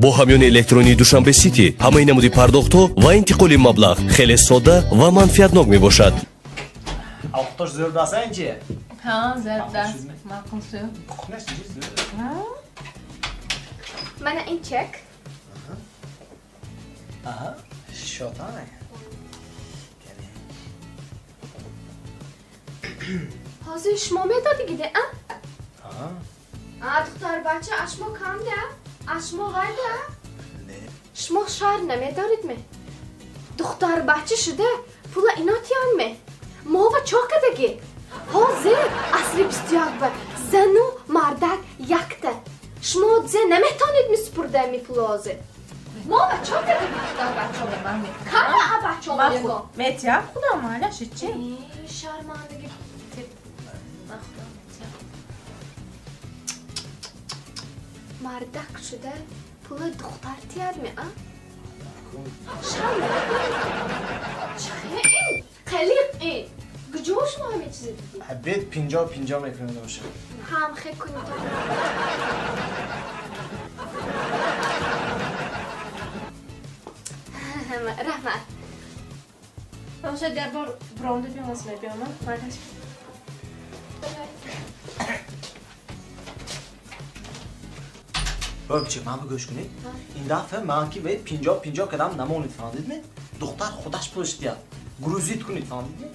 Бо ҳамёни электронии Душанбе Сити ҳамаи намуди пардохтҳо ва интиқоли маблағ хеле сода ва манфиатнок мебошад. Овқатош зӯр даст инчи? Ҳа, зӯр даст. Маъқул зӯр. Кухняш инчи зӯр. Мана ин чек. Аҳа, шотай. Ҳозир шумо медодигиде, а? Ҳа. А, духтарбача, аз шумо кам да? Аз шумо вайда? Шумо шар намедорид ме? Духтарбача шуда пула ино тиён ме? Мо ва чо кадаги? Ҳозир асри 21 ба зану мардак якта. Шумо зе наметонид мисупурда ми пула ҳозир. Мо ва чо кадаги духтарбача? Кама а бачо ягон? Метиям худам маляш чи? Шармандаги. Ман худам метиям. Мардак шуда пула духтар тияд ме, а? Шарм намедорид? Чӣ ин? Қалиқ ин. Куҷо шумо ҳамин чизе дидед? Бед 50-50 мекунем боша. Ҳам хе кунед. Раҳмат. Бошад, як бор буромда биёмас мебиёмам. Маляш. Бача, ман гӯш кунед. Ин дафъа ман ки вай 50-50 кадам намонед, фаҳмидед? Духтар худаш пулаш диҳад. Грузит кунед, фаҳмидед?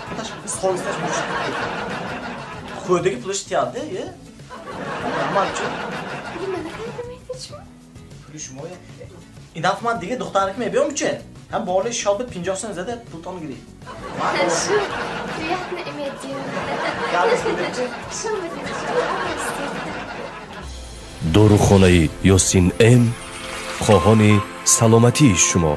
Худаш солисташ мушт. Хӯрдаги пулаш диҳад, е? Ман чӣ? Пули мана кайда метед шумо? Пули шумо? Ин дафъа ман дига духтараки мебиём чӣ? Ҳам болаи шод буд 50 сом зада пултон гиред. Шу, приятно иметь дело. Шумо будед. Дорухонаи Ёсин М хоҳони саломатии шумо.